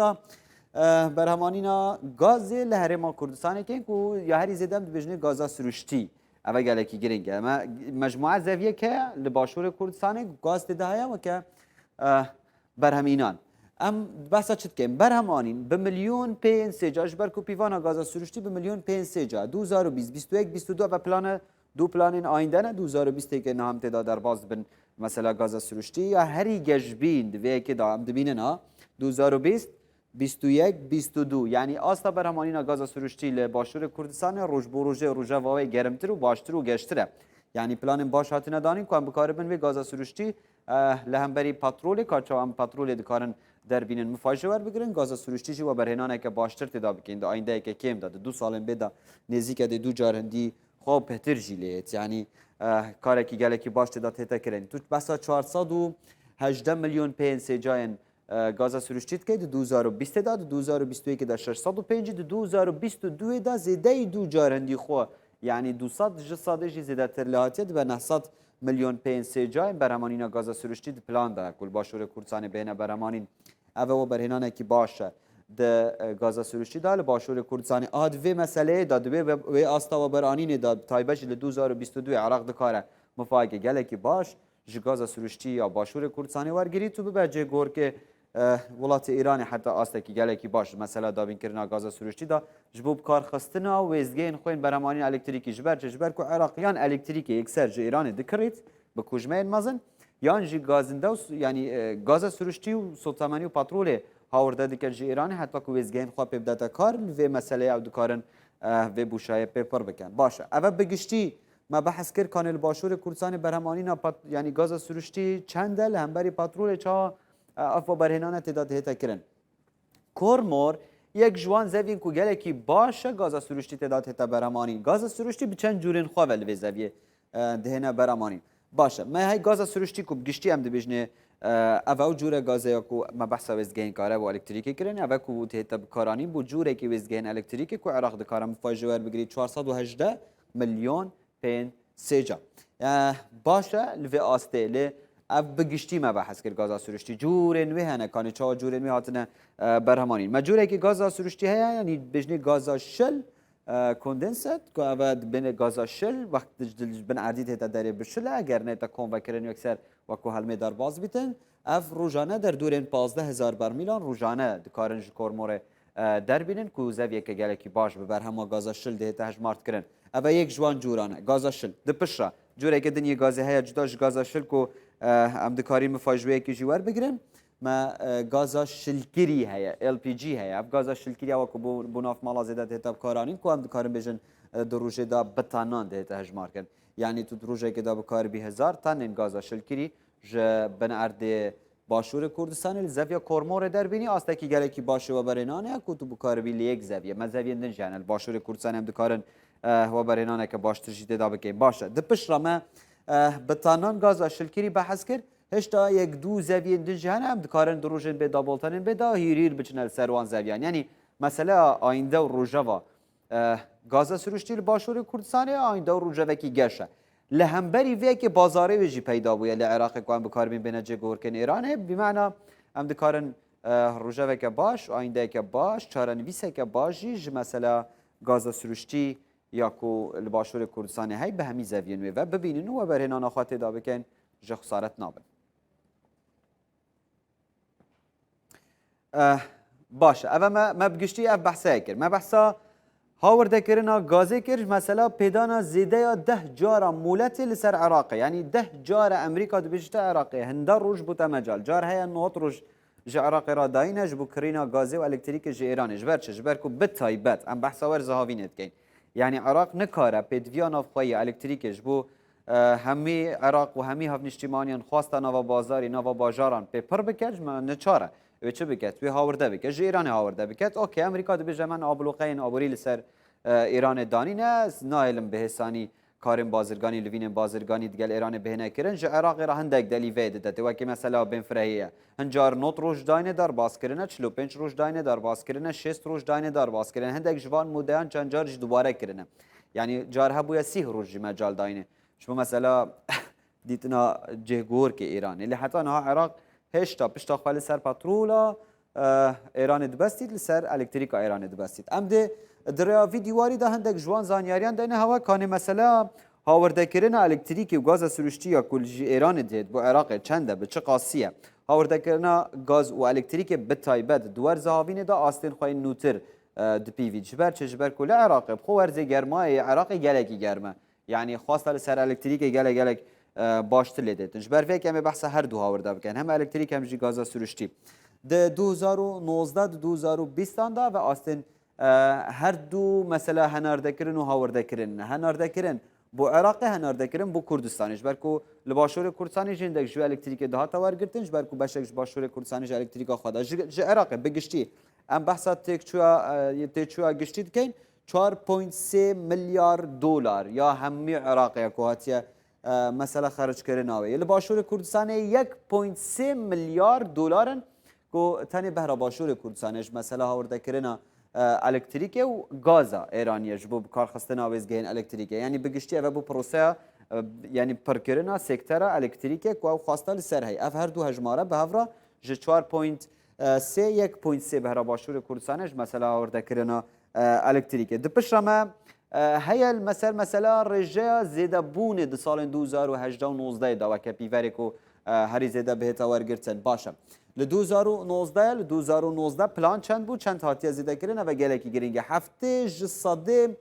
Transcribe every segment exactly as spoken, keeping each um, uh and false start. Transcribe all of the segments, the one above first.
e, berhemanîna gazê li Herêma Kurdistanê kên ku ya herî zêde em dibêjinê gaza siruştî. Eve gelekî girîng e. Me, mecmua zeviyek heye li Başûrê Kurdistanê, gaz tê de heye weke, e, berhemînan. Em behsa çi dikin? Berhemanîn bi milyon pê yên sêca, ji ber ku pîvana gaza siruştî bi milyon pê yên sêca. Du hezar û bîst, bîst û yek, bîst û du, eve plane, du planên ayînde ne, du hezar û bîstê ke niha em tê de derbas dibin. Mesela gaza siruştî ya herî geşbîn di vê yekê de em dibînin ha, du hezar û bîst, bîst û yek, bîst û du. Yanî asta berhemanîna gaza siruştî li Başûrê Kurdistanê roj bo rojê, rojeva wê gerimtir û baştir û geştir e. Yanî planên baş hatine danîn ku em bikaribin vê gaza siruştî, eh, li hemberî petrolê, ka çawa em petrolê dikarin derbînin, mifa ji wer bigirin, gaza siruştî jî we berhênaneke baştir tê de bikin. Di ayîndeyeke kêm de, di du salên bê de nêzîke dê du car hindî xwe û pêtir jî lê yêt. Yanî, eh, karekî gelekî baş tê de tête kirin. Tu behsa çar sed û hejdeh milyon pê yên sêcayên, eh, gaza siruştî dikey di du hezar û bîstê de, di du hezar û bîst û yekê de şeş sed û pêncî, di du hezar û bîst û duyê de zêdeyî du car hindî xwe, yanî du sed ji sedê jî zêdetir lê hatiye, dibe neh sed milyon pê yên sêcayên berhemanîna gaza siruştî di plan de ye ku li Başûrê Kurdistanê bêhne berhemanîn. Ev e, we berhênanekî baş e. Di, e, gaza siruştî de li Başûrê Kurdistanê a di vê meseleyê de, di vê, wê asta weberanînê de, bi taybet jî li du hezar û bîst û duyê Iraq dikare mifayeke gelekî baş ji gaza siruştî ya Başûrê Kurdistanê wergirît û bibe cêgorkê, e, welatê Îranê heta astekî gelekî baş li mesela dabînkirina gaza siruştî de ji bo bikarxistina wêzgehên xwe yên berhemanîn elektrîkî. Ji ber çi? Ji ber ku Iraq yan elektrîkê yekser ji Îranê dikirît bi kujmeyên mezin, yan jî gazinde û s-, yanî, e, gaza siruştî û sotemenî û petrolê hawirde dike ji Îranê heta ku wêzgehên xwe pê bidete kar, li vê meseleyê ew dikarin, e, vê bûşayê pê pir bikin. Baş e. Ev e bi giştî me behs kir, kanê li Başûrê Kurdistanê berhemanîna pat-, yanî gaza siruştî çend e, li hemberî petrolê çawa, e, ev berhênane tê de dihête kirin. Kormor yek ji wan zeviyên ku gelekî baş e, gaza siruştî tê de tête berhemanîn. Gaza siruştî bi çend cûrên xwe ve li vê zeviyê, e, dihêne berhemanîn. Baş e. Me hey gaza siruştî ku bi giştî em dibêjinê, e, ev ew cûre gazê ya ku me behsa wêzgehên karev û elektrîkê kirin, ev e ku tête bikaranîn bo cûrekî wêzgehên elektrîkê ku Iraq dikare mifa ji wer bigirî çar sed û hejdeh milyon pê sêca. E, baş e, li vê astê lê ev bi giştî me behs kir gaza siruştî. Cûrên wê hene, kanê çawa cûrên wê hatine, e, berhemanîn. Me cûrekî gaza siruştî heye, yanî bêjinê gaza şil, e, condensate, ku ev e dibêne gaza şil, wext di, di, bin erdî tête derê bi şil e, eger nête konvekirin yekser wek ku helmê derbas bîtin. Ev rojane derdorên pazdeh hezar bermîlan rojane dikarin ji Kormorê, e, derbînin ku zeviyeke gelekî baş bi berhema gaza şil dihête hejmart kirin. Ev e yek ji wan cûran e, gaza şil. Di piştre cûreke din yê gazê heye cuda ji gaza şil ku, e, em dikarîn mifa ji wê yekê jî werbigirin. Me, e, gaza şilkirî heye, L P G heye. Ev gaza şilkirî ya wek ku bo, bo nav mala zêde dihête bikaranîn ku em dikarin bêjin, e, di rojê de bi tanan dihête hejmar kirin. Yanî tu di rojekê de bikaribî hezar tanên gaza şilkirî ji bin erdê Başûrê Kurdistanê li zeviya Kormorê derbînî, astekî gelekî baş ê weberênan e ku tu bikaribî li yek zeviyê. Me zeviyên din jî hene li Başûrê Kurdistanê em dikarin, eh, weberênaneke baştir jî tê de bikeyn. Baş e. Di pişt re me, eh, bi tanan gaza şilkirî behs kir. Hêşta yek du zeviyên din jî hene, em dikarin di rojên bê daboltenên bê de hîr hîr biçine li ser wan zeviyan. Yanî meseleya ayînde û rojeva, eh, gaza siruştî li Başûrê Kurdistanê ayînde û rojevekî geş e. Li hemberî vê yekê bazarê wê jî peyda bûye li Iraqê ku em bikaribîn bêne cêgorkên Îranê. Bi mana em dikarin, eh, rojeveke baş, ayîndeyeke baş, çarenivîseke baş jî ji mesela gaza siruştî ya ku li Başûrê Kurdistanê hey bi hemî zeviyên wê ve bibînin û weberhênana xwe tê de bikin, ji xesaret nabin. Eh, baş e. Ev e me, me bi giştî ev behse kir. Me behsa hawirdekirina gazê kir, mesela pêdana zêdeya deh cara moletê li ser Iraqê. Yanî deh cara Amerîka dibêjite Iraqê, hinda roj bûte mecal. Car heye nod roj ji Iraqê re dayîne ji bo kirîna gazê û elektrîkê ji Îranê. Ji ber çi? Ji ber ku bi taybet, em behsa werza havînê dikeyn. Yanî Iraq nikare pêdiviya navxweyî ya elektrîkê ji bo, e, hemî Iraq û hemî hevniştîmaniyan xwesta nava bazarî, nava bajaran pê pir bike, ji me neçar e. Wê çi bike? Wê hawirde bike. Ji Îranê hawirde bike. Okey, Amerîka dibêje, me ablûqeyên aborî li ser, e, Îranê danîne, ez nahêlim bi hêsanî karên bazirganî, livînên bazirganî digel Îranê bihêne kirin. Ji Iraqê re hindek delîveyê dide. Tê wekî mesela Bin Firehî ye. Hin car nod roj dayne derbas kirine, çil û pênc roj dayne derbas kirine, şêst roj dayne derbas kirine. Hindek ji van modeyan çend car jî dubare kirine. Yanî car hebûye sîh roj jî mecal dayne. Ji bo mesela dîtina cihgorkê Îranê. Lê heta niha Iraq hêşta pişta xwe li ser petrola, e, Êranê dibestît, li ser elektrîka Êranê dibestît. Em dê di rêya vî dîwarî de hindek ji wan zanyariyan deyne hewa, kanê mesela hawardekirina elektrîkê û gaza siruştî ya ku ji Êranê dihêt bo Iraqê çend e, bi çi qasî ye? Hawardekirina gaz û elektrîkê bi taybet di werza havînê de astên xwe yên nûtir, e, dipîvît. Ji ber çi? Ji ber ku li Iraqê bi xwe werzê germayê yê Iraqê gelekî germ e. Yanî xwesta li ser elektrîkê gelek gelek, e, baştir lê dêtin. Ji ber vê yekê em ê behsa her du hawirde bikin. Hem elektrîk hem jî gaza siruştî. Di du hezar û nozdeh, di du hezar û bîstan de ve astên, e, her du mesela henardekirin û hawirdekirin. Henardekirin bo Iraqê, henardekirin bo Kurdistanê. Ji ber ku li Başûrê Kurdistanê jî hindek ji wê elektrîkê dihata wergirtin, ji ber ku beşek ji Başûrê Kurdistanê ji elektrîka xwe de. Ji, ji Iraqê bi giştî em behsa têkçûya, e, têçûya giştî dikeyn. Çar point sê milyar dolar ya hemî Iraqê ku hatiye, e, mesela xerckirin awê. Li Başûrê Kurdistanê yek point sê milyar dolar in ku tenê behra Başûrê Kurdistanê ji mesela hawirdekirina, e, elektrîkê û gaza Êraniye ji bo bikarxistina wêzgehên elektrîkê. Yanî bi giştî ev e bû proseya, e, yanî pirkirina sektera elektrîkê ku ew xwesta li ser heye. Ev her du hejmare bi hev re ji çar point sê, yek point sê behra Başûrê Kurdistanê ji mesela hawirdekirina, e, elektrîkê. Di piştre me, e, heye li me ser mesela rêjeya zêdebûnê di salên du hezar û hejdeh û nozdeh de weke pîverê ku, e, herî zêde bihêta wergirtin. Baş e. Li du hezar û nozdeh, li du hezar û nozdeh plan çend bû, çend hatiye zêdekirin, ev gelekî girîng e. Heftê ji sedê,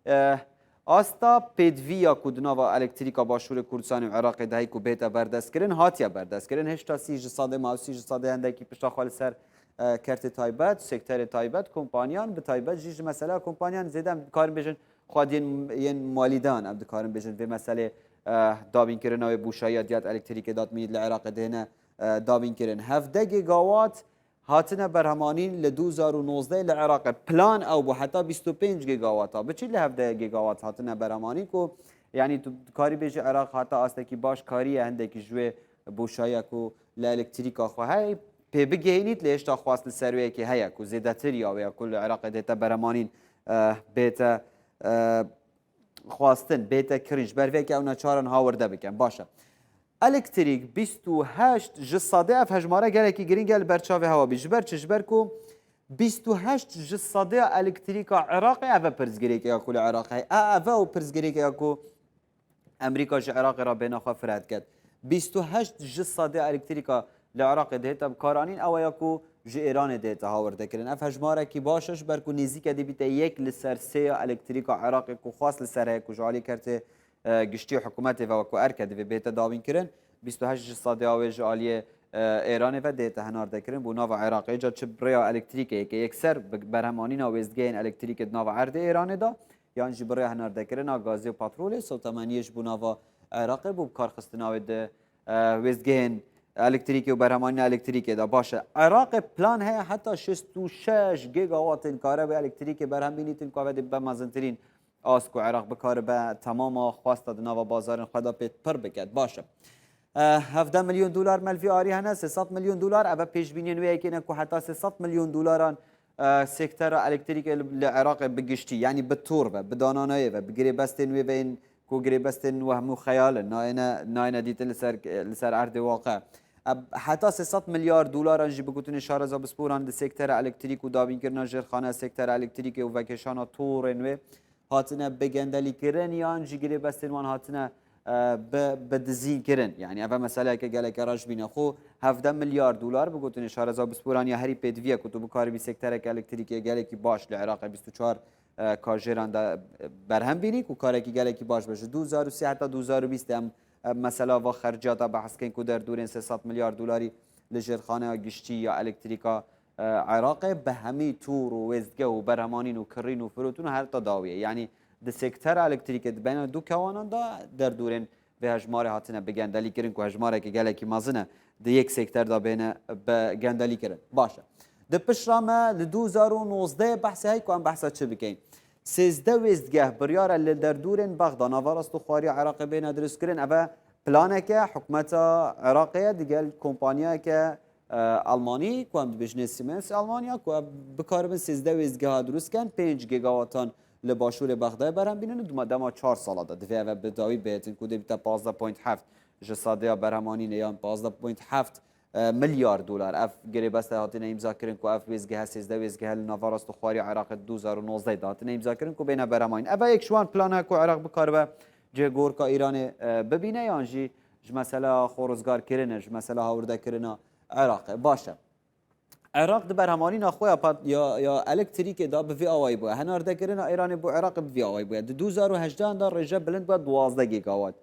e, Asta pêdiviya ku di nava elektrîka Başûrê Kurdistanê û Iraqê de heyî ku bête berdestkirin, hatiye berdestkirin. Hêşta sî ji sedê ma sî ji sedê hindekî pişta xwe li ser, e, kertê taybet, sekterê taybet, kompaniyan, bi taybet jî ji mesela kompaniyan zêde em dikarin bêjin xwediyên yên malî dan, em dikarin bêjin vê meselê, e, dabînkirina wê bûşayiya diyat elektrîkê datmînî li Iraqê dihêne, e, dabînkirin. Hevdeh gigawat hatine berhemanîn li du hezar û nozdeh li Iraqê. Plan ew bû heta bîst û pênc gigawata biçî, li hevdeh gigawat hatine berhemanîn ku, yanî tu dikarî bêjî Iraq heta astekî baş kariye hindekî ji wê boşayiya ku li elektrîka xwe heye pê bigihînît, lê hêşta xwest li ser wê yekê heye ku zêdetir ya wê ya ku li Iraqê dête berhemanîn, eh, bête, eh, xwestin, bête kirin. Ji ber vê yekê ew neçaran hawirde bikin. Baş e. Elektrîk bîst û heşt ji sedê, ev hejmare gelekî girîng e li ber çavê hewa bî. Ji ber çi? Ji ber ku bîst û heşt ji sedê ya elektrîka Iraqê ev e pirsgirêkê ya ku li Iraqê heye. E, ev e û pirsgirêkê ya ku Amerîka ji Iraqê re bêhna xwe fire diket. Bîst û heşt ji sedê ya elektrîka li Iraqê dihête bikaranîn, ew e ya ku ji Îranê dihête hawirdekirin. Ev hejmarekî baş e, ji ber ku nêzîke dê bîte yek li ser sê ya elektrîka Iraqê ku xwest li ser heye ku ji alî kertê, e, giştî hikûmetê ve wekû erke divê bête dawînkirin, bîst û heşt ji sedê ya wê ji aliyê, e, Îranê ve dihête henardekirin bo nava Iraqê. Ca çi bi rêya elektrîkê yeke yekser bi berhemanîna wêzdgehên elektrîkê di nava erdê Îranê de, yan jî bi rêya henardekirina gazê û petrolê, sotemeniyê ji bo nava Iraqê bo bikarxistina wê di, e, wêzdgehên elektrîkê û berhemanîna elektrîkê de. Baş e. Iraqê plan heye heta şêst û şeş gigawatên kare wê elektrîkê berhem bînîtin ku ev ê be mezintirîn ast ku Iraq bikaribe temama xwesta di nava bazarên xwe de pê pir biket. Baş e. Eh, hevdeh milyon dolar me li vî arî hene, sê sed milyon dolar, ev e pêşbîniyên wê yekê ne ku heta sê sed milyon dolaran, eh, sektera elektrîkê li, li Iraqê bi giştî, yanî bi tor ve, bi dananayê ve, bi girêbestên wê ve yên ku girêbestên wehm û xeyal in, nayêne, nayêne dîtin li ser, li ser erdê waqe. Ev heta sê sed milyar dolaran jî bi gotinên şareza bisporan di sektera elektrîk û dabînkirina jêrxaneya sektera elektrîkê û vekêşana torên wê hatine bi gendelîkirin yan jî girêbestên wan hatine, e, bi, bi dizînkirin. Yanî ev e meseleyeke geleke reş bîne. Xwe hevdeh milyar dolar bi gotinê şareza bisporaniya herî pêdiviye ku tu bikaribî sektereke elektrîkê gelekî baş li Iraqê bîst û çar, e, kajêran de, e, berhem bînî ku karekî gelekî baş be. Ji du hezar û sê heta du hezar û bîst em, e, mesela va xerciyata behs kein ku derdorên sê sed milyar dolarî li jêrxaneya giştî ya elektrîka e, Iraqê bi hemî tûr û wêzdgeh û berhemanîn û kirîn û firotûn heta dawiyê. Yanî di sektera elektrîkê di beyna du kewanan de derdorên vê hejmarê hatine bi gendelî kirin ku hejmareke gelekî mezin e di yek sekter de bêne bi gendelî kirin. Baş e. Di pişt re me li du hezar û nozdeh behsê hey ku em behsa çi bikeyn? Sêzdeh wêzdgeh biryar e li derdorên Bexda, nava rast û xwariya Iraqê bêne dirustkirin. Ev e planeke hikûmeta Iraqê ye digel kompanyayeke e, Almanî, ku em dibêjinê Siemens Almanya, ku ev bikaribin sêzdeh wêzgeha dirust ken, pênc gigawatan li başûrê Bexdayê berhem bînin û dima dema çar sala de divê ev bi dawî bihêtin ku dê bite pazdeh point heft ji sadeya berhemanînê yan pazdeh point heft, e, milyar dolar. Ev girêbeste hatine îmza kirin ku ev wêzgehe sêzdeh wêzgehe li nava rast û xwariya Iraqê di du hezar û nozdeh de hatine îmza kirin ku bêne berhemanîn. Ev e yek ji wan plana ku Iraq bikaribe cihgorka Îranê, e, bibîne yan jî ji mesela xwe rizgar kirine, ji mesela hawirdekirina Iraqê. Baş e. Iraq di berhemanîna xwe ya pat-, ya, ya elektrîkê de bi vî awayî bûye. Henardekirina Îranê bo Iraqê bi vî awayî bûye. Di du hezar û hejdeh de rêje bilind bûye duwazdeh gigawatt.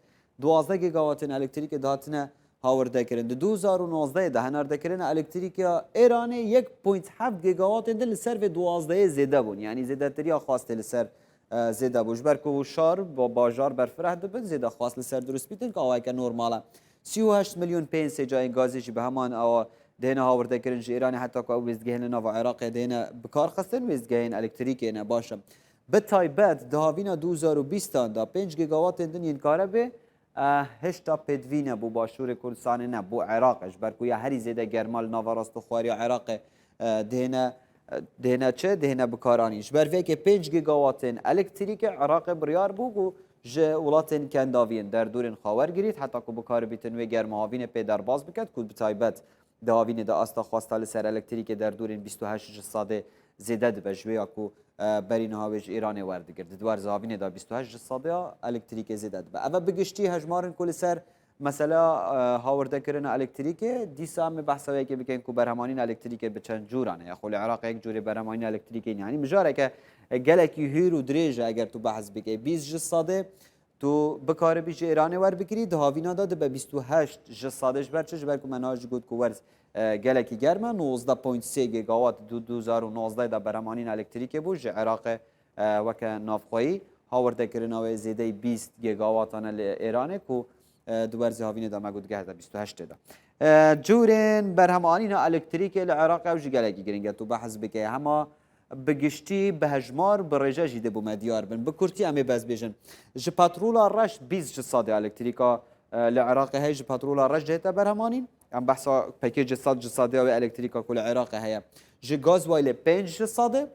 Duwazdeh gigawatên elektrîkê dihatine hawirdekirin. Di du hezar û nozdeh de henardekirina elektrîkê ya Îranê yek point heft gigawatên din li ser vê duwazdehê zêde bûn. Yanî zêdetiriya xwastê li ser, e, zêde bû. Ji ber ku şar, ba-, bajar berfireh dibin, zêde xwast li ser dirust bîtin, ku awayeke normal e. Sî û heşt milyon pênc sêcayên gazê jî bi heman awa dihêne hawirdekirin ji Îranê, heta ku ew wêzdgehên li nava Iraqê dihêne bikarxistin, wêzdgehên elektrîkê ne, baş e. Bi taybet di havîna du hezar û bîstan de pênc gigawatên din yên karebê, e, hêşta pêdivî ne bo Başûrê Kurdistanê, ne bo Iraqê, ji ber ku ya herî zêde germa li nava rast û xwariya Iraqê, e, dihêne, e, dihêne çi? Dihêne bikaranîn. Ji ber vê yekê pênc gigawatên elektrîkê Iraqê biryar bû ku ji welatên kendaviyên derdorên xwe wergirît, heta ku bikaribîtin wê germihavînê pê derbas biket, ku bi taybet di havînê de asta xwesta li ser elektrîkê derdorên bîst û heşt ji sedê zêde dibe ji wê ya ku, e, berî niha wê ji Îranê werdigir. Di duwarzê havînê de bîst û heşt ji sedê ya elektrîkê zêde dibe. Ev e bi giştî hejmarên ku li ser mesela, e, hawirdekirina elektrîkê, dîsa em ê behsa wê yekê bikin ku berhemanîna elektrîkê bi çend cûran e. Xwe li Iraqê yek cûrê berhemanîna elektrîkê, yanî mijareke, e, gelekî hûr û dirêj e eger tu behs bikey. Bîst ji sedê tu bikaribî ji Îranê werbikirî, di havîna de dibe bîst û heşt ji sedê. Ji ber çi? Ji ber ku me niha jî got ku werz, e, gelekî germ e. Nozdeh point sê gigawatt du, du hezar û nozdeh de berhemanîna elektrîkê bû ji Iraqê, e, weke navxweyî. Hawirdekirina wê zêdeyî bîst gigawatan e li Îranê ku, e, di werzê havînê de me got geh de bîst û heştê de. E, cûrên berhemanîna elektrîkê li Iraqê ew jî gelekî giring e. Tu behs bike hema bi giştî, bi hejmar, bi rêje jî dê bo me diyar bin. Bi kurtî em ê bes bêjin. Ji petrola reş bîst ji sedê elektrîka, e, li Iraqê heye, ji petrola reş dihête berhemanîn. Em behsa pekê ji sed ji sedê ya wê elektrîka ku li Iraqê heye. Ji gazwaylê pênc ji sedê,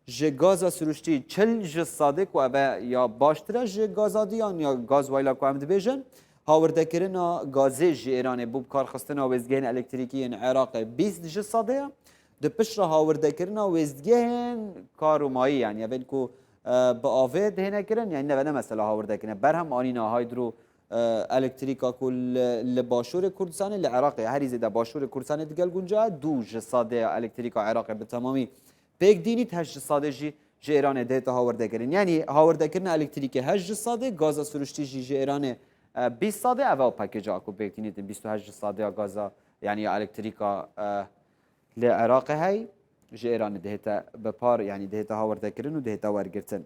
ji gaza siruştî çil ji sedê ku ev e ya baştir e ji gaza dî yan ya gazwayla ku em dibêjin. Hawirdekirina gazê ji Îranê bo bikarxistina wêzgehên elektrîkî yên Iraqê bîst ji sedê ye. Di piştre hawirdekirina wêzgehên karûmayî, yanî evên ku, e, bi avê dihêne kirin, yanî neve ne mesela hawirdekirine, berhem anîna hydro, e, elektrîka ku li, li Başûrê Kurdistanê, li Iraqê herî zêde Başûrê Kurdistanê digel gunca, du ji sedê ya elektrîka Iraqê bi temamî pêk dînît, heşt ji sedê jî ji Îranê dihête hawirdekirin. Yanî hawirdekirin elektrîkê heşt ji sedê, gaza siruştî jî ji Îranê, e, bîst sedê, ev ew package a ku pêk dînîtin, bîst û heşt ji sedê ya gaza, yanî ya elektrîka, e, li Iraqê hey, ji Îranê dihête bi par, yanî dihête hawirdekirin û dihête wergirtin.